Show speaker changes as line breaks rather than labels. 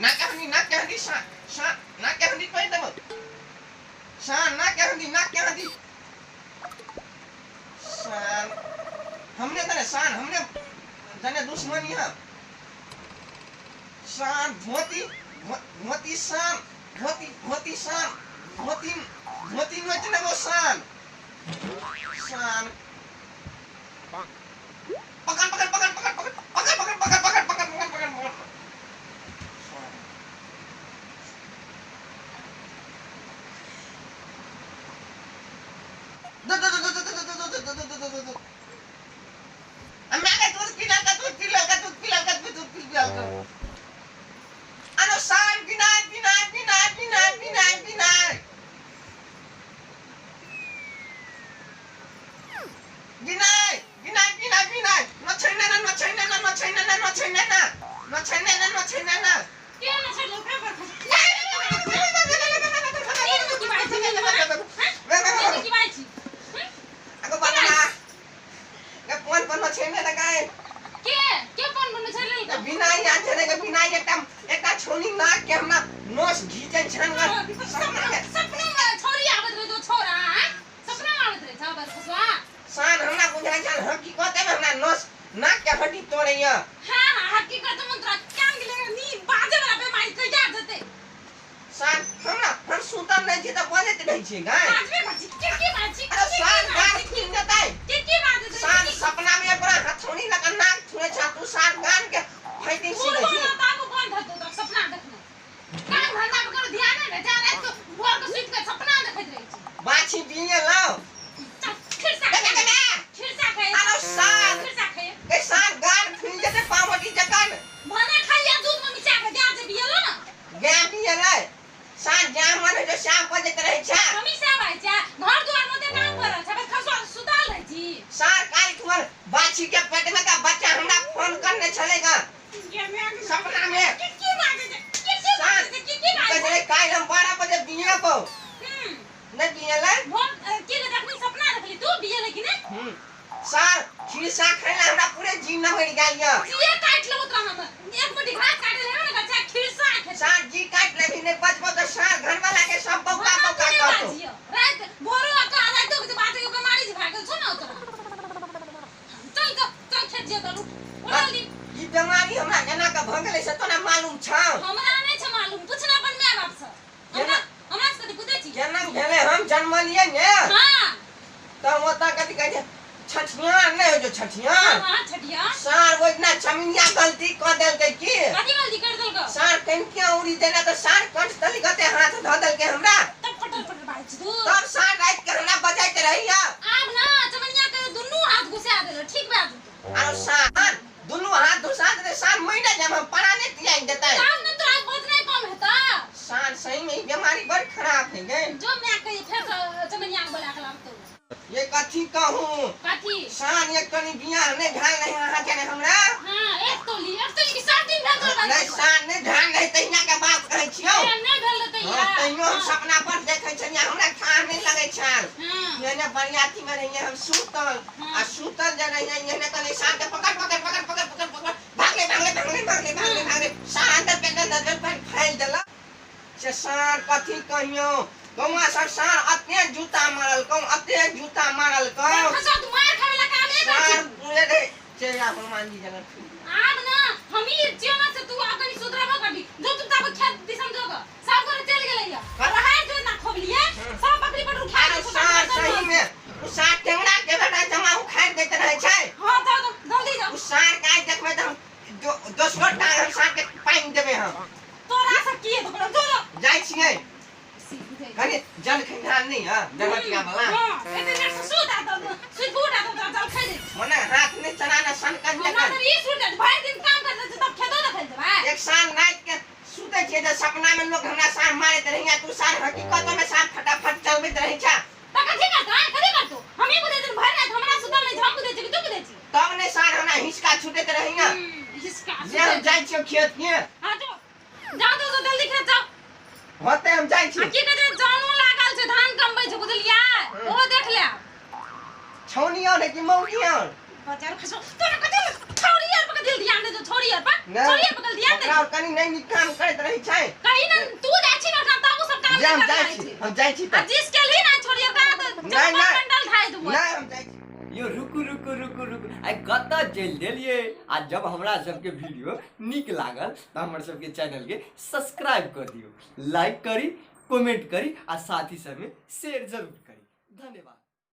ना कहनी ना कहनी सा सा ना कहनी तोड़ देबो सा ना कहनी ना कहनी सान हमने तने सान हमने तने दुश्मनी है सान धोती धोती सान धोती धोती सान धोती धोती नोच नेबो सान सान पकड़ पकड़ पकड़ पकड़ पकड़ पकड़ पकड़ पकड़ पकड़ पकड़ पकड़ पकड़ पकड़ सान दो दो दो दो दो दो दो दो दो दो दो दो अम्मा का दूध पिला का दूध पिला का दूध पिला का दूध पिला का अनो सान बिना बिना बिना बिना बिना बिना बिना बिना बिना बिना न छैन न न छैन न न छैन न न छैन न न छैन न न छैन न
के न छैन ओकरा पर खस की बात छी
अगो बता गे फोन पर न छैन न गाय
के के फोन बन छैन ललका
बिना यहाँ छेने के बिना एकटा एकटा छोनी नाक के हमरा नोस घीचै छन ग
सपना सपना में छोरी आवत रहे तो छोरा हैं? सपना में आवत रहे छा बस खसवा
सान हमरा बुझाइ छल हकीकत में हमरा नोस नाक के हड्डी तोड़ैया
हां हां हकीकत में तोरा कान गेले नी बाजे वाला बेमारी कहिया जते
सान हमरा हम सुतल नहि छी तऽ बजैत रहै छी गाय
बाजबे बाजी के के बाजी
अरे सान गान खुलि जेतै
के के बाजे
सान सपना में ओकरा हथौड़ी लगा नाक छुए छ तू सान गान के फाइटिंग सीखै छी
पूर्व ताबू बंद हतो तोरा सपना देखने काम धंधा पर करो ध्यान नहि जा रात को भोर के सुति के सपना देखैत रहै छी
बाछी बिये लाओ
चल खिरसा
गे, गे, गे, गे।
खिरसा खाए
अरे सान
खिरसा खाए
गे सान गान खुलि जेतै पावटी जकान
भने खाइया दूध में मिचा के जा जे बियलो ना
गाय बिये सान जाम मन जो श्याम बजैत रहै छ
हमेशा भाई छै घर द्वार में काम करल छै बस खसवा सुताल रहै छी
सार काल्हि तुम्हार बाछी के पेट में का बच्चा हमरा फोन करने छलेगा सपना में
के के बाजे छै के के बाजे छै के के बाजे
कहले काल्हि हम 12 बजे बिये पौ
हम
नहीं बियेलै
भोर के जखनी सपना देखली तू बियले कि ने
हम सार खीसा खैला हमरा पूरे जी न मरि गेल य
जिए काट लेबो तोरा हम एक मुट्ठी घास काटे लेबे ने बच्चा खिरसा खे
सार जी काट लेबी नहीं बचबो तो सार घर वाला के सब बौका बौका कहतो
रात भोरो आ का रात के बाजे के बीमारी जे भागल छौ ना तोरा चल चल चल खेत जे तलू उड़ल दी
ई बीमारी हमरा एना के भऽ गेलै से तोरा मालूम छौ
हमरा नहीं छ मालूम पूछना अपन my बाप से हमरा हमरा से कथी पूछै छी
केना भेलै हम जन्मलियै ने
हां
तब ओतऽ कथी कहै छै छठियार नहि होइ छौ छठियार
हां छठिया
सार ओहिना चमिनिया गलती कऽ देलकै की
कथी गलती कर देलको
सार कनिकिया उड़ी देना तऽ सार कंठ तली गते हाथ धऽ देलकै हमरा
तब फटल फटल बाजै छी तू
तब सार राति के हमरा बजैत रहैया
आब ना चमनिया के दुनू हाथ घुसा देलो ठीक बात
आरो सार दुनू हाथ घुसा देतै सार मरि जायब हम पराने तियाग देतै
तब न तोरा बजनाइ कम हेतौ
सार सही में ई बीमारी बड़ खराब है गे
जो my के फेर चमनिया के बोला के लाबतो
ये कथी कहूँ
कथी
सार ये कनी बियाह नहि भेल नहीं अहाँ के हमरा
हां एक तोली एक तोली के 7 दिन भेल तोरा
नहीं सार नहि भेल नहीं तहिया के बात कहै छियौ
नहीं भेल रहतै
हाँ, तैयो हम सपना पर देखै छलियै हमरा थाह नहि लगै छल
हां
एने बरियाती में रहियै हम सुतल आ सुतल जे रहियै एने कहलियै सार के पकड़ पकड़ पकड़ पकड़ पकड़ पकड़ भागले भागले भागले भागले भागले भागले सार अंदर पेट अंदर पेट फैल देलक से सार कथी कहियौ गौआ सब सार अते जूता मारलकौ अते जूता मारलकौ
खसो तू मार खावे ला काम एक
सार पूरे रे चल आ हनुमान जी जगह
आब ना हम ही छियो ना से तू आब कनी सुधरबो कभी जो तू तब खेत दिसन जोग सब गोरे चल गेलै या रहाय जो ना खोबलिए सब बकरी पर उठा
अरे सार सही में उ सार टेंगरा के बेटा जमा उखाड़ दैत रहै छै
हां जाओ जल्दी जाओ
उ सार के आइ देखबै तऽ हम दोसरो टांग हम सार के पानि देबै हम
तोरा सब की हेतौ जो जो
जाइ छियै कनि जल खंडार नहीं है जगतिया वाला
हां एते देर से सुत आता सुत के उठा तो जल खाइ दे
मने हाथ नहीं चलाना सनकन
हमरा
जखन
तर ई सुत भरि दिन काम करते छै तब खेतो देखै जेबै
एक साल राति के सुतै छियै तऽ सपना में लोग हमरा सार मारैत रहैया तू सार हकीकत में सार फटाफट चलबैत रहै छ
त कथी करतो आय कथी करतो हम ही बुझै दिन भरि राति हमरा सुतल नहीं हम बुझै छी कि तू बुझै छी
तब नहीं सार हमरा हिसका छूटैत रहैया
हिसका
जे हम जाइ छियौ खेत के
हां जो जाओ तो जल्दी खेत जाओ
होते हम जाइ
आ
छी
की कहै छै जानो लागल छै धान कमबै छै बुझलियै ओहो देख ले
छ छौनी और है कि मौगी और?
बाजार खसो तोरा कथि छौरी यार पर दिल ध्यान दे जो छौरी यार पर
नहि।
छौरी यार पर ध्यान दे।
ओकरा और कनि नहि नीक काम करैत रहै छै।
कहीं ना तू जाइ छी ना तब उ सब काम
जे हम
नहि
जाइ
करैत
छी
छै।
हम जाइ छी
आ
तऽ
जिस के ली ना छोरी यार का तो
नहि, नहि।
मंडल ढाई दूगो।
नहि, हम जाइ छी।
यो रुकू रुकू रुकू रुकू, आइ कतऽ चलि देलियै? आ जब हमरा सबके वीडियो नीक लागल तऽ हमर सबके चैनलके सब्सक्राइब कऽ दियौ, लाइक करी, कमेंट करी आ साथी सबमे शेयर जरूर करी। धन्यवाद।